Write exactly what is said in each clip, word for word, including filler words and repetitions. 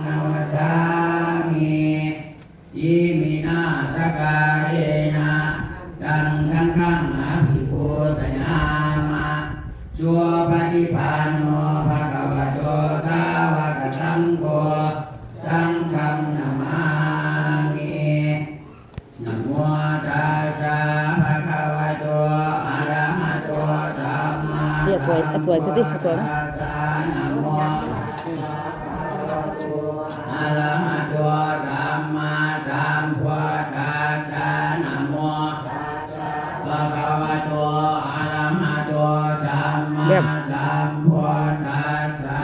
namassāmi. Iminā sakkārena taṃ saṅghaṃ abhipūjayāma. Supaṭipanno bhagavato sāvakasaṅgho, saṅghaṃ namāmi. Namo tassa bhagavato arahato sammā เนี่ย ถอย ถอยสิ ถอยมา sambuddhassa. Namo arahato sammāsambuddhassa. Namo bhagavato arahato sammāsambuddhassa.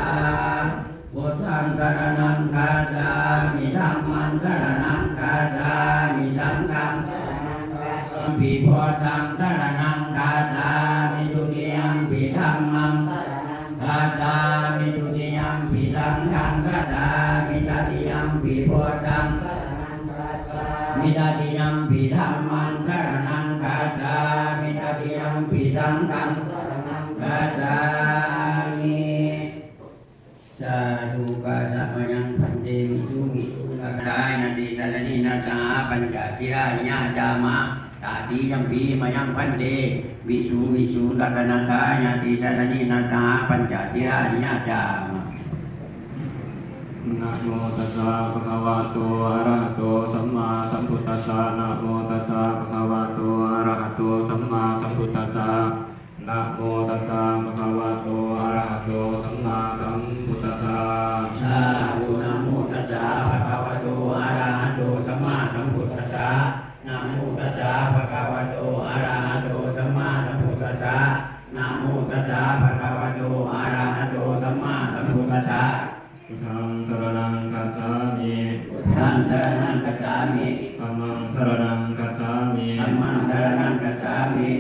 Buddhaṃ saraṇaṃ gacchāmi. Dhammaṃ saraṇaṃ gacchāmi. Saṅghaṃ saraṇaṃ gacchāmi. Buddhaṃ saraṇaṃ gacchāmi. Dutiyampi dhammaṃ saraṇaṃ gacchāmi. Dutiyampi saṅghaṃ gacchāmi. Tatiyampi buddhaṃ saraṇaṃ gacchāmi. Tatiyampi dhammaṃ saraṇaṃ gacchāmi. Tatiyampi saṅghaṃ saraṇaṃ gacchāmi. Sādhu. Kāsa mayaṃ bhante visuṃ visuṃ rakkhaṇatthāya tisaraṇena saha pañca sīlāni yācāma. Tatiyampi mayaṃ bhante visuṃ visuṃ rakkhaṇatthāya tisaraṇena saha pañca sīlāni yācāma. Namo tassa bhagavato arahato sammāsambuddhassa. Namo tassa bhagavato arahato sammāsambuddhassa. Namo tassa bhagavato arahato sammāsambuddhassa. Sādhu. Namo tassa bhagavato arahato sammāsambuddhassa. Namo tassa bhagavato arahato sammāsambuddhassa. Namo tassa bhagavato arahato sammāsambuddhassa. Buddhaṃ saraṇaṃ gacchāmi. Buddhaṃ saraṇaṃ gacchāmi. Dhammaṃ saraṇaṃ gacchāmi. Dhammaṃ saraṇaṃ gacchāmi.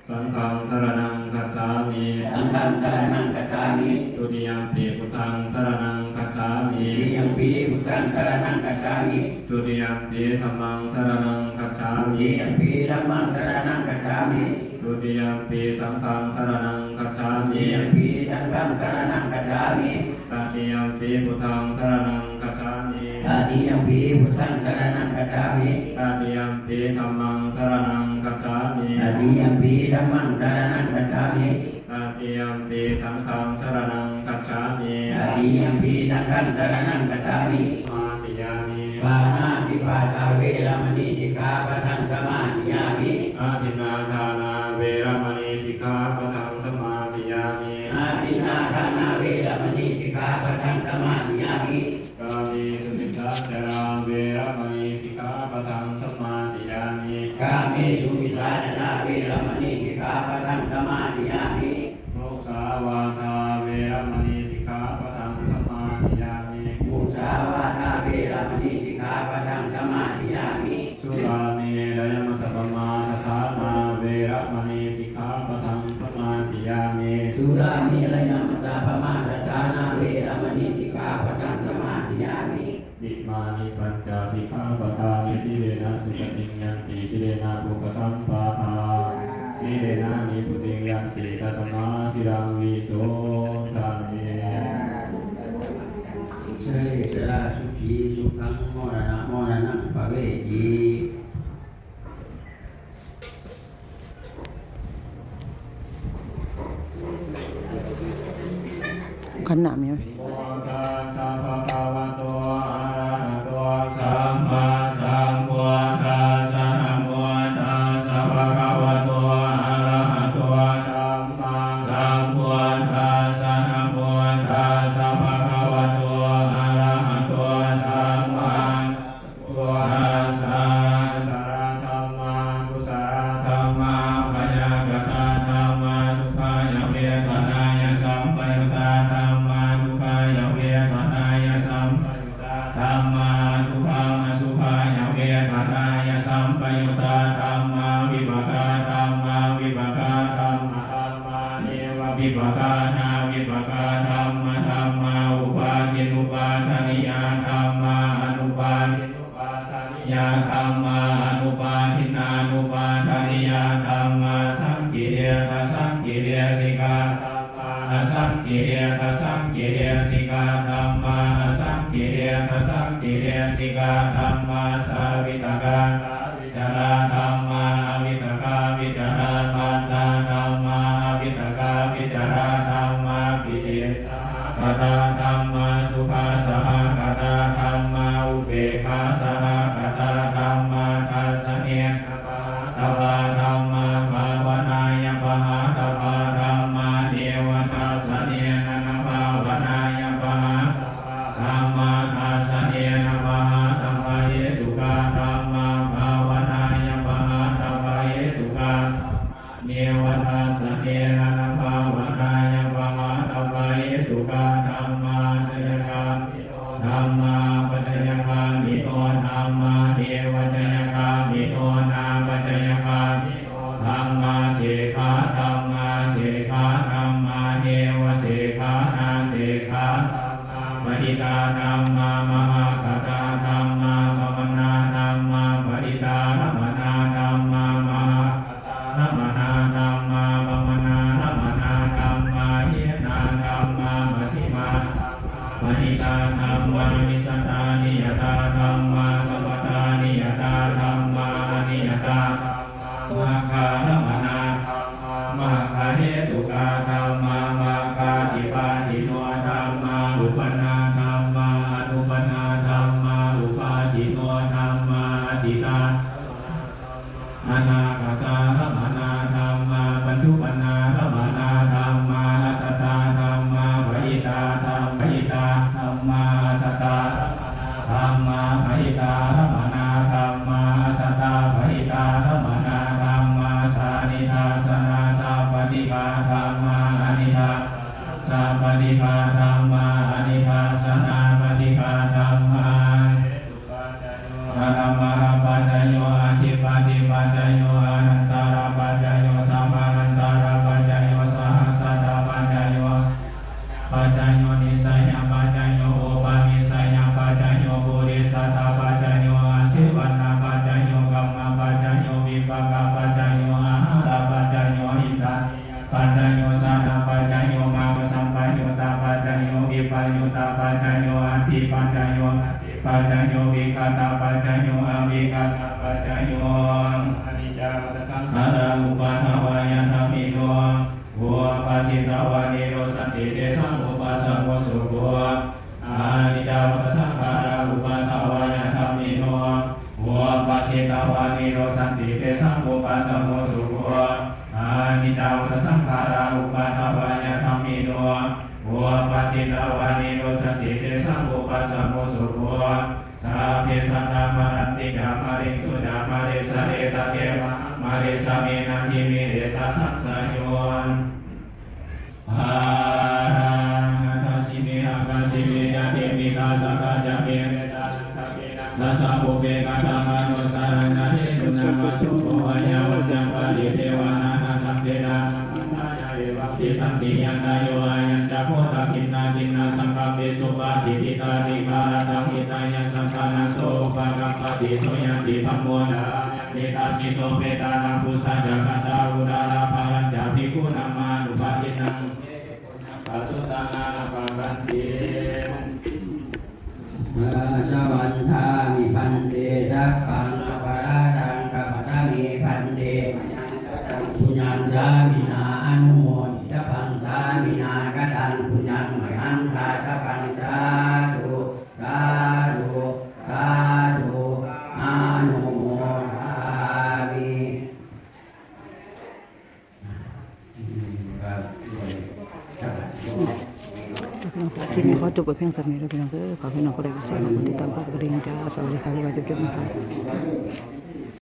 Saṅghaṃ saraṇaṃ gacchāmi. Saṅghaṃ saraṇaṃ gacchāmi. Dutiyampi buddhaṃ saraṇaṃ gacchāmi. Dutiyampi buddhaṃ saraṇaṃ gacchāmi. Dutiyampi dhammaṃ saraṇaṃ gacchāmi. Dutiyampi dhammaṃ saraṇaṃ gacchāmi. Dutiyampi saṅghaṃ saraṇaṃ gacchāmi. Dutiyampi saṅghaṃ saraṇaṃ gacchāmi. Tatiyampi buddhaṃ saraṇaṃ gacchāmi. Tatiyampi buddhaṃ saraṇaṃ gacchāmi. Tatiyampi dhammaṃ saraṇaṃ gacchāmi. Tatiyampi dhammaṃ saraṇaṃ gacchāmi. Tatiyampi saṅghaṃ saraṇaṃ gacchāmi. Tatiyampi saṅghaṃ saraṇaṃ gacchāmi. Samādiyāmi. Pāṇātipātā veramaṇī sikkhāpadaṃ samādiyāmi. Adinnādānā veramaṇī sikkhāpadaṃ samādiyāmi. Adinnādānā veramaṇī sikkhāpadaṃ samādiyāmi. Kāmesu micchācārā veramaṇī sikkhāpadaṃ samādiyāmi. Kāmesu micchācārā veramaṇī sikkhāpadaṃ samādiyāmi. Musāvādā veramaṇī sikkhāpadaṃ samādiyāmi. Musāvādā veramaṇī sikkhāpadaṃ samādiyāmi. Surāmerayamajjapamādaṭṭhānā veramaṇī sikkhāpadaṃ samādiyāmi. Surāmerayamajjapamādaṭṭhānā veramaṇī sikkhāpadaṃ samādiyāmi. Imāni pañca sikkhāpadāni. Sīlena sugatiṃ yanti, sīlena bhogasampadā, sīlena nibbutiṃ yanti, tasmā sīlaṃ visodhaye. Jalesalaṃ sukhī sukhaṃ, modanamānamaṃ paveti. ขันน้ำมีไหม Namo tassa bhagavato arahato sammāsambuddhassa. Namo tassa bhagavato arahato sammāsambuddhassa. Namo tassa bhagavato arahato sammā buddhassa. Kusalā dhammā, akusalā dhammā, abyākatā dhammā. Sukhāya vedanāya sampayuttā dhammā, dukkhāya vedanāya sampayuttā dhammā, adukkhamasukhāya vedanāya sampayuttā dhammā. Vipākā dhammā, vipākadhammadhammāneva vipākā, navipākā dhammadhammā. Upādinnupādāniyā dhammā, anupādinnupādāniyā dhammā, anupādinnānupādāniyā dhammā. Saṅkiliṭṭhasaṅkilesikā dhammā, asaṅkiliṭṭhasaṅkilesikā dhammā, asaṅ Saṅkiliṭṭhasaṅkilesikā dhammā, savitakkasavicārā dhammā, avitakkavicāramattā dhammā, avitakkavicārā dhammā, pītisahagatā dhammā, sukhasahagatā dhammā, upekkhāsahagatā dhammā. Dassanena pahātabbā dhammā, bhāvanāya pahātabbā dhammā, neva dassanena na bhāvanāya pahātabbā dhammā. Dassanena pahātabbahetukā dhammā, bhāvanāya pahātabbahetukā dhammā, neva dassanena na bhāvanāya pahātabbahetukā dhammā. Ācayagāmino dhammā, apacayagāmino dhammā, nevācayagāmino nāpacayagāmino dhammā. Sekkhā dhammā, asekkhā dhammā, nevasekkhā nāsekkhā dhammā. Bahiddhā dhammā, mahaggatā dhammā, pamāṇā dhammā, parittārammaṇā dhammā, mahaggatārammaṇā dhammā, pamāṇārammaṇā dhammā, hīnā dhammā, majjhimā dhammā, paṇītā dhammā, micchattaniyatā dhammā, sabbattaniyatā dhammā, aniyatā dhammā, maggārammaṇā dhammā, maggahetukā dhammā, maggādhipatino dhammā, uppannā dhammā, anuppannā dhammā, uppādino dhammā, atītā anāgatārammaṇā dhammā, paccuppannārammaṇā dhammā, ajjhattā dhammā, bahiddhā dhammā, bahiddhā dhammā, ajjhattārammaṇā dhammā, bahiddhārammaṇā dhammā, ajjhattabahiddhārammaṇā dhammā. Sanidassanāsappaṭighā dhammā, anidassanāsappaṭighā dhammā, anidassanāppaṭighā dhammā. Ārammaṇapaccayo, adhipatipaccayo, anantarapaccayo, samanantarapaccayo, sahassatapaccayo, paccayo, nissayapaccayo, upanissayapaccayo, purejātapaccayo, āsevanapaccayo, kammapaccayo, vipākapaccayo, āhārapaccayo, indriya paccayo, jhānapaccayo, maggasampayuttapaccayo, vippayuttapaccayo, atthipaccayo, natthipaccayo, vigatapaccayo, avigatapaccayo. Aniccā vata saṅkhārā, uppādavayadhammino, vūpasitā va nirujjhanti, tesaṃ vūpasamo sukho. Aniccā vata saṅkhārā, uppādavayadhammino, vūpasitā va nirujjhanti, tesaṃ vūpasamo sukho. Aniccā vata saṅkhārā, uppādavayadhammino, vūpasitā va nirujjhanti, tesaṃ vūpasamo sukho. Sabbe sattā maranti ca, mariṃsu ca marissare, tathevāhaṃ marissāmi, natthi me ettha saṃsayo. Arahaṃ ākāsi me, ākāsi me ca, te pitasakā ca me, petānaṃ ca petānassa, pubbe katamanussaraṃ, na te punaṃ āsuṃ bho, ayāvañjaṃ paridevanā, na taṃ petānamatthāya, evaṃ tiṭṭhanti ñātayo. Ayañca kho dakkhiṇā, dinnā saṅghamhi supatiṭṭhitā, dīgharattaṃ hitāyassa, ṭhānaso upakappati. So ñātidhammo ca ayaṃ nidassito, petāna pūjā ca katā uḷārā, balañca bhikkhūnamanuppadinnaṃ, pubbe bhikkhūnaṃ pasutaṃ anappakanti. Vandāmi bhante, sabbaṃ aparādhaṃ khamatha me bhante, mayaṃ kataṃ puññaṃ sāminā anumoditabbaṃ, sāminā kataṃ puññaṃ mayhaṃ dātabbaṃ, sādhu, sādhu, sādhu, anumodāmi. คลิปนี้ขอจบไว้เพียงเท่านี้เด้อพี่น้องเด้อ ฝากพี่น้องกดไลค์กดแชร์กดติดตามกดกระดิ่งจ้า สวัสดีค่ะ บ๊ายบาย จบๆนะคะ